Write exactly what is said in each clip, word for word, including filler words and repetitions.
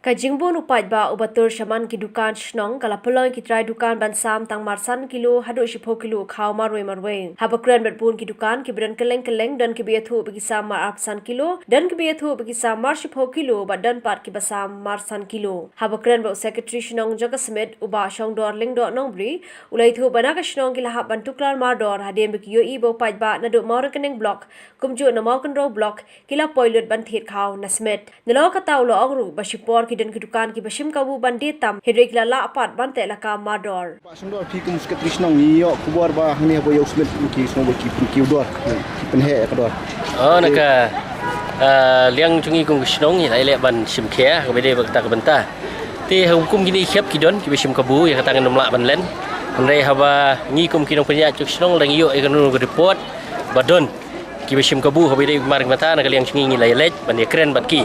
Ka jingbun u paidbah uba tur shaman ki dukan shnong ka la pynlong ïa ki trai dukan ban sam tang mar san kilo haduh shiphew kilo u khaw marwei marwei. Haba kren bad bun ki dukan kiba don kylleng kylleng, don kiba ïathuh ba ki sam mar arphew san kilo, don kiba ïathuh ba ki sam mar shiphew kilo bad don pat kiba sam mar san kilo. Haba kren bad u Secretary Shnong jong ka Smit, u Bah Shongdor Lyngdoh Nongbri, u la ïathuh ba na ka shnong ki la hap ban tuklar mardor hadien ba ki ïohi ba u paidbah naduh Mawryngkneng Block kumjuh na Mawkynrew Block ki la poi lut ban thied khaw na Smit. Nalor kata u la ong ruh ba shipor ki don ki dukan kiba shim kabu ban die tam, hynrei ki la lah pat ban teh lakam mardor. Bah Shongdor, phi kum Secretary Shnong, ngi ïoh khubor ba hangne haba ïa u Smit ki sngew ba ki pynkhih dor, ki pynheh ïa ka dor. Oh, na ka, ah, liang jong ngi kum ka shnong ngi la ïaleh ban shim khia kaba dei bad kata ka bynta. Te ha kum kine ki khep ki don kiba shim kabu, ïa kata ngan ym lah ban len. Hynrei haba ngi kum ki nongpynïaid jong ka shnong la ngi ïoh ïa kano kano ka report ba don kiba shim kabu, haba ïadei bad mar ki mynta na ka liang jong ngi ngi la ïaleit ban ïakren bad ki.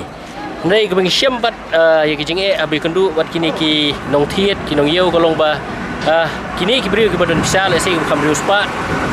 Hynrei kaba ngi shem bad, ah, ïa ki jingeh haba ïakynduh bad kine ki nongthied, ki nongïew ka long ba, ah, kine ki briew kiba don pisa lehse kiba kham riewspah,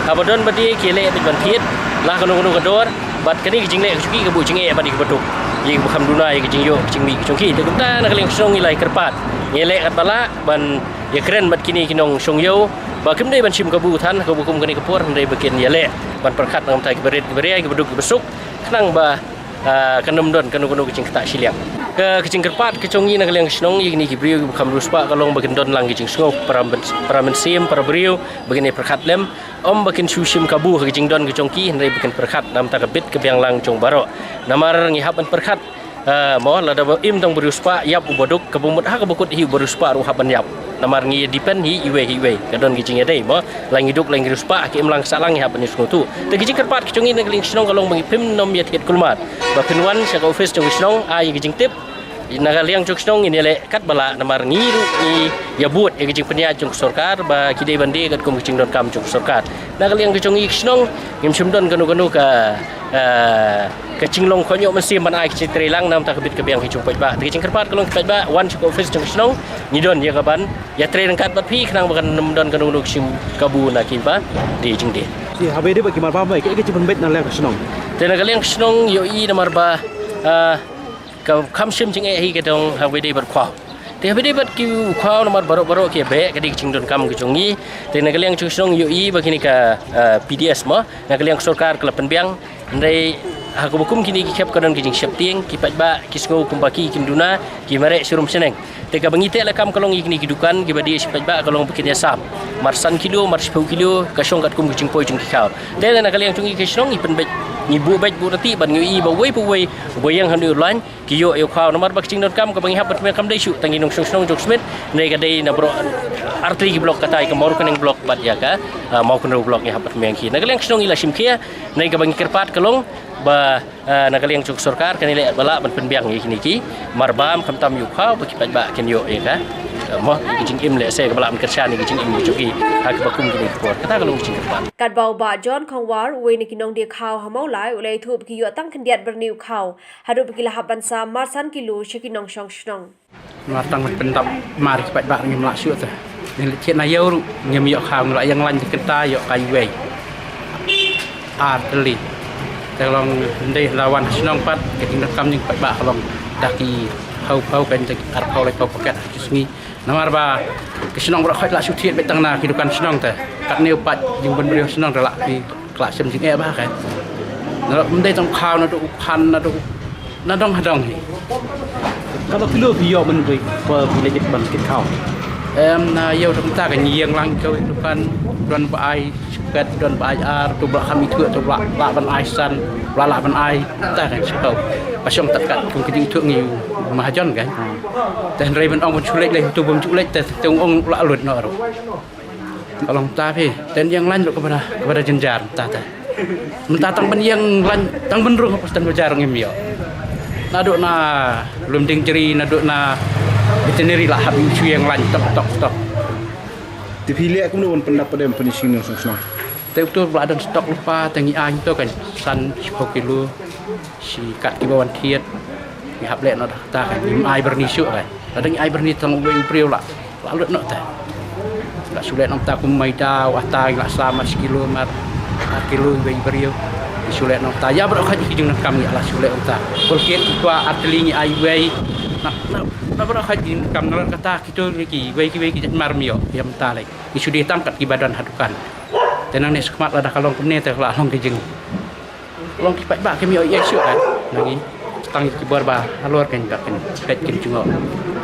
haba don ba die ki leh beit ban thied la kano kano ka dor, bad kane ka jingleh ka jong ki ka buh jingeh bad ïa kiba duk, ïa kiba kham duna ïa ka jingïoh ka jingmih ka jong ki. Te kumta na ka liang ka shnong ngi la ïakyrpad, ngi leh katba lah ban ïakren bad kine ki nongshongïew ba kim dei ban shim kabu than kaba kum kane ka por, hynrei ba kin ïaleh ban pyrkhat na ka bynta kiba rit kiba ria, kiba duk kiba suk, khnang ba, ah, kan ym don kano kano ka jingktah shiliang. Ka, ka jingkyrpad ka jong ngi na ka liang ka shnong ïa kine ki briew kiba kham riewspah ka long ba kin don lang ka jingsngew para myn-, para mynsiem, para briew, ba kin ïa pyrkhat lem, ym ba kin shu shim kabu ha ka jingdon ka jong ki, hynrei ba kin pyrkhat na ka bynta ka bit ka biang lang jong baroh. Namar ngi hap ban pyrkhat, ah, mo, lada ba im tang u riewspah ïap u baduk, kaba mut ha kaba kut hi u riewspah ruh hap ban ïap. Namar ngi depend hi iwei hi iwei, ka don ka jingïadei mo, la ngi duk la ngi riewspah, ka imlang sahlang ngi hap ban ïasngewthuh. Te ka jingkyrpad ka jong ngi na ka liang ka shnong ka long ba ngi phim nym ïathied kulmar, ba phin wan sha ka office jong ka shnong ai ka jingtip. Na ka liang jong ka shnong ngin ïaleh katba lah, namar ngi ruh ngi ïa bud ïa ka jingpynïaid jong ka sorkar ba ki dei ban die katkum ka jingdonkam jong ka sorkar. Na ka liang ka jong ngi ka shnong ngim shym don kano kano ka, ah, ka jinglong khot ñiuh mynsiem ban ai ka jingtreilang na ka bynta ka bit ka biang ka jong u paidbah. Te ka jingkyrpad ka long ki paidbah wan sha ka office jong ka shnong, ngi don ïa ka ban ïatrei ryngkat bad phi khnang ba kan ym don kano kano ka jingshim kabu na kiba die jingdie. Te haba ïadei bad ki marbam, kaei ka jingpynbeit na ka liang ka shnong? Te na ka liang ka shnong ïohi namar ba, ah, ka kham shim jingeh hi ka dong haba ïadei bad u khaw. Te haba ïadei bad ki u khaw namar baroh baroh ki beh, ka dei ka jingdonkam ka jong ngi. Te na ka liang jong ka shnong ïohi ba kine ka, ah, P D S mo, na ka liang ka sorkar ka la pynbiang. Hynrei ha kaba kum kine ki khep ka don ka jingsheptieng, ki paidbah ki sngew kumba ki kin duna, ki mareh shirum shaneng. Te kaba ngi teh lakam ka long ïa kine ki dukan kiba die shi paidbah ka long ba kin ïa sam mar san kilo, mar shiphew kilo, ka shong katkum ka jingpoi jong ki khaw. Te na ka liang jong ngi ka shnong ngi pynbeit, ngi buh beit buh rati bad ngi ïohi ba uwei pa uwei uba ïeng ha une u lain ki ïoh ïa u khaw, namar ba ka jingdonkam kaba ngi hap ban pynbiang kam dei shuh tang ki nongshong shnong jong Smit, hynrei ka dei na baroh artylli ki block, kata ïa ka Mawryngkneng Block bad ïa ka, ah, Mawkynrew Block ngi hap ban pynbiang ki. Na ka liang ka shnong ngi la shim khia, hynrei kaba ngi kyrpad ka long ba, ah, na ka liang jong ka sorkar kan ïaleh ba lah ban pynbiang ïa kine ki marbam, khamtam ïa u khaw, ba ki paidbah kin ïoh ïa ka, ah, mo, ïa ka jingim lehse kaba lah ban kyrshan ïa ka jingim ka jong ki ha kaba kum kine ki por. Kata ka long ka jingkyrpad. Katba u Bah John Khongwar, uwei na ki nongdie khaw ha Mawlai, u la ïathuh ba ki ïoh tang khyndiat byrni u khaw, haduh ba ki la hap ban sam mar san kilo sha ki nongshong shnong. Namar tang ban pyndap mar ki paidbah ngim lah shuh te. Ngi la thied na ïew ruh ngim ïoh khaw, ngi la ïeng lain te kynta ïoh kai iwei, ar tylli. Te long ym dei la wan ha shnong pat, ka jingdonkam jong ki paidbah ka long da ki phew phew, kan da ki arphew laiphew paket ha ki sngi. Namar ba ki shnong baroh khoit lah shu thied beit tang na ki dukan shnong te. Katne u paid jingbun briew shnong te lah ki, ka lah shem jingeh bha ka. Namar ym dei tang khaw, naduh u phan, naduh u, na dong ha dong hi. Katno kilo phi ïoh mynta ba phi leit ban kit khaw? Em, na ïew te mynta ka ngi ïeng lang ki dukan, don ba ai shipet, don ba ai ar, to ba kham ithuh, to ba lah ban ai san, ba lah ban ai ta kan shiphew. Ba shong tat kat kum ka jingithuh ngi mahajon kan. Te hynrei ban ong ban shu leit lei, to bym ju leit te, te ong ong lah lut noh ruh. Ka long ta phi, ten ïeng lain ruh kaba da, kaba da jynjar ta ta. Mynta tang ban ïeng lain, tang ban rung ha Postan Bazaar ngim ïoh. Naduh na Lumdiengjri, naduh na Veterinary lah hap shu ïeng lain tok tok tok. Te phi leh kumno ban pyndap pat em pynïashnong shnong shnong? Te uto ba la don stock lypa te ngi ai to kan san shiphew kilo. Shi kat kiba wan thied ngi hap leh noh da kata kan, ngim ai byrni shuh kan. Lada ngi ai byrni tang uwei u briew lah, lah lut noh te. Lah shu leh noh ta kum maida, wata ngi lah sam mar shi kilo, mar ar kilo uwei u briew. Ngi shu leh noh ta, ïa baroh khoit ki jingdonkam ngi lah shu leh noh ta. Colgate ki kwah ar tylli ngi ai uwei. Na na na ba khaj jingkam na kata kito ki wei ki wei ki jait mar mio yam ta lei. Ki shu dei tang kat ki ba don ha dukan. Te nangne skhmat lada ka long kumne te ka la long ki jing long ki paidbah ki mio ïa shu kan. Nangi tang ki bor ba halor kan ba kan pet kan jngo.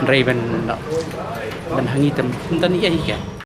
Hynrei ban ban hangi tem kum tan ïa hi kan.